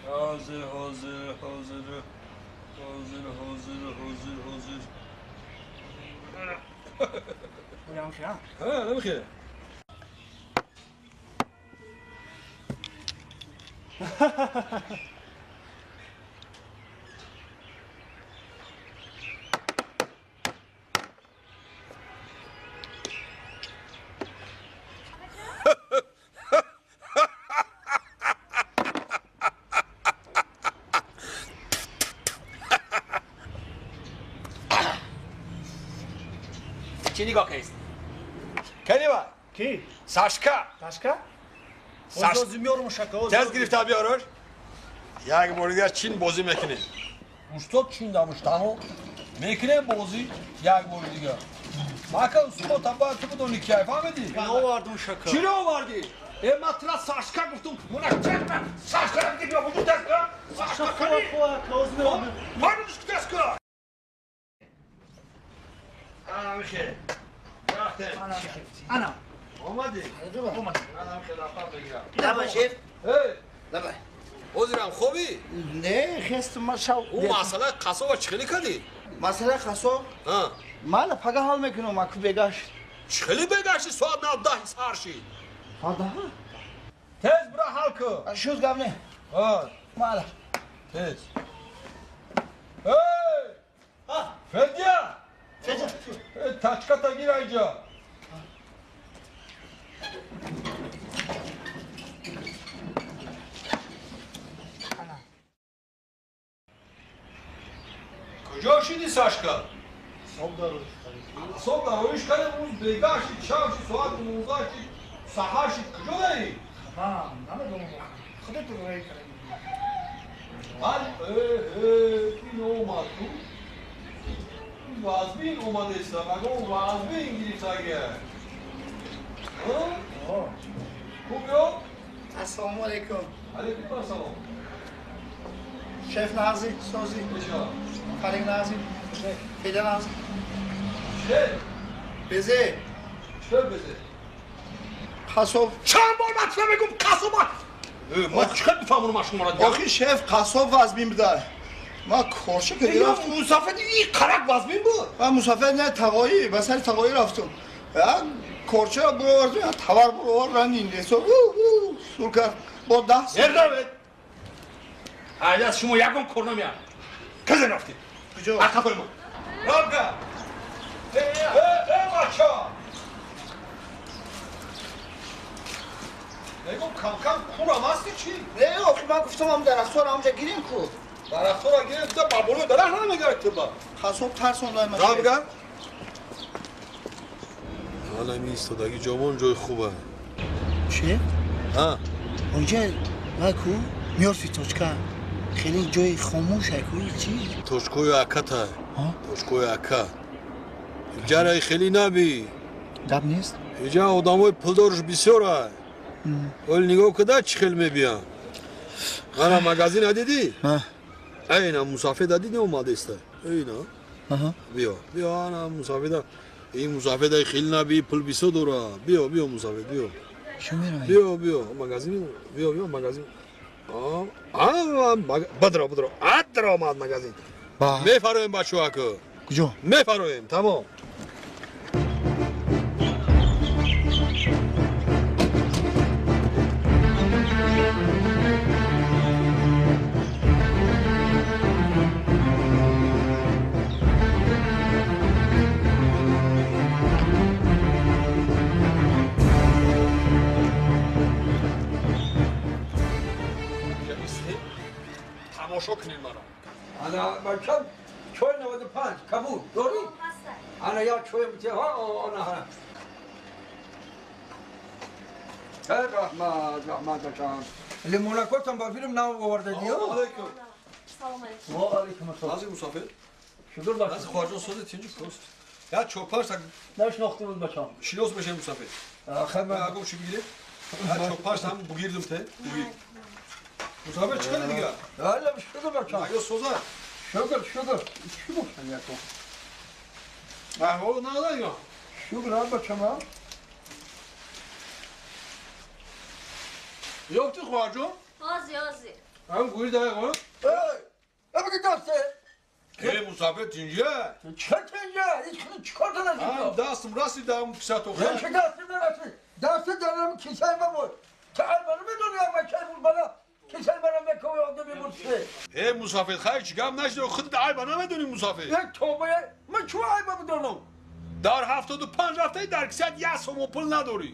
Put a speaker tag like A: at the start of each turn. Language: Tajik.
A: Ҳозир, ҳозир, ҳозир, ҳозир, ҳозир, ҳозир, ҳозир. Ҳа, намехе.
B: Чӣ нигоҳ кардист?
A: Кани ва?
C: Ки?
A: Сашка.
C: Сашка?
A: Тез гирифта биёраш. Як бори дигар чин бозӣ мекунем. Устод чин дамуштану мекунем бозӣ як бори дигар. Мака устод бояд ту бидонӣ ки фаҳмидӣ?
C: Овардум шака.
A: Чиро овардӣ? Э ман тура Сашка гуфтум. Муна чакма. Сашка гуфтӣ биё буду тез ка. Сашка кани. Фаҳмидиш ки тез ка. Ана михе.
C: Ана.
A: Омадӣ? Ана михе лафа бигирам.
D: Давай, шеф.
A: Эй!
D: Давай.
A: Ҳозирам хобӣ?
D: Не, хестум ма шав.
A: Ӯ масъалаи қассоба чӣ хеле кардӣ?
D: Масъалаи қассоб?
A: Ҳа.
D: Мала пага ҳал мекунам, аку бегашт.
A: Чӣ хеле бегашти? Соат 9 сар шид.
D: Соат 10?
A: Тез бира ҳал кун.
D: Шуд гап не.
A: Ҳа.
D: Мала.
A: Тез. Эй! Федя!
D: Федя!
A: Тачката гир айҷа. Куҷо шиди, Сашка? Соб дароиш кардем, рӯз бегаҳ шид, шаб шид, соат 12 шид, саҳар шид. Куҷо дарӣ?
C: Ман намедонам. Худатон рой кардем.
A: Ман ин омад ту. Вазбин омадеста, магон вазбин гирифтагия. Хуб ё?
D: Ассалому алайкум.
A: Алайкум ассалом.
D: Шеф Нази, Сози. Фарик Нази. Феда Нази.
A: Че?
D: Безе.
A: Че безе?
D: Қассоб.
A: Чанд бор ман тура мегум қассоб. Ман чӣ хел бифаҳмонам ман шуморо дигар?
D: Охи шеф қассоб вазбин буда. Ман корча ки рафтам.
A: Мусафир ин қарак вазбин буд.
D: Ман мусафир не тағоӣ, ба сари тағоӣ рафтам. Корча буровардам, товар буровардан ин сур кард. Бо 10
A: Ердавед. Аз шумо ягон кор намеяд. Куҷо рафтед?
D: Куҷо?
A: Ақафои мо. Равга. Э, э, бача. Мегум кам-кам курам ҳасти чӣ?
D: Не, охи ман гуфтам ам дарахтҳоро ҳамҷа гирем ку.
A: Дарахтҳоро гирем, ту ба болои дарахт намегард ту ба.
D: Қассоб тарсондай ман.
A: Равга. Ҳала ин истодаги ҷовон ҷои хуба.
D: Шеф?
A: Ҳа.
D: Онҷа вай ку мёртвый точка. Хеле ҷои хомӯш ай ку чӣ?
A: Точкои аката. Точкои ака. Иҷараи хеле наби.
D: Гап нест?
A: Иҷа одамои пулдорш бисёр ай. Оли нигоҳ куда чӣ хел мебиям. Ана магазина дидӣ? Айна мусафеда дидӣ омадеста. Айна. Биё, биё ана мусафеда. Ин мусафедаи хеле наби пул бисёр дора. Биё, биё мусафед, биё.
D: Чӣ меравӣ?
A: Биё, биё магазин, биё, биё магазин. Бадро, бадро. Адро омад магазин. Мефароем бачаҳо.
D: Куҷо?
A: Мефароем, тамом. Тамошо кунед маро.
E: Ана бачам чой 95 кабуд дорӣ? Ана я чой мите ҳа ана ҳа. Раҳмат, раҳмат бачам. Лимонакотам ба филм нав овардадиё?
A: Алайкум.
F: Салом алейкум.
E: Ва алейкум ассалом.
A: Ази мусофир?
E: Шукр бачам.
A: Ази хоҳарҷон сози тинҷи кост. Я чопар саг
E: нашнохтем бачам.
A: Шинос бешем мусофир.
E: Хабар
A: агом чӣ бигирем? Я чопар сам бугирдум те. Бугир. Мусофир чӣ кардӣ дигар?
E: Ҳала шукр бачам.
A: Аё соза.
E: Шукр, шукр. Чӣ бошам яко?
A: Аҳвол надорӣ?
E: Шукр бачам.
A: Ёфти хоҳарҷон?
F: Ҳозир, ҳозир.
A: Ҳам гӯри дақиқа.
E: Эй, бигӣ дасте.
A: Эй мусафир тинҷа.
E: Чӣ тинҷа? Ҳеҷ чикор дорад?
A: Ҳам дастам расид ам кисато.
E: Чӣ дастам нарасид? Дасти дарам кисаи ма буд. Ту албана медонӣ ама кай буд бана? Кисаи мана мековӣ одам мебурси.
A: Эй мусафир хай чӣ гап нашид худат айба намедонӣ мусафир.
E: Як тобаи ман чӣ айба бидонам?
A: Дар 75 рафтаи дар кисат як сомон пул надорӣ.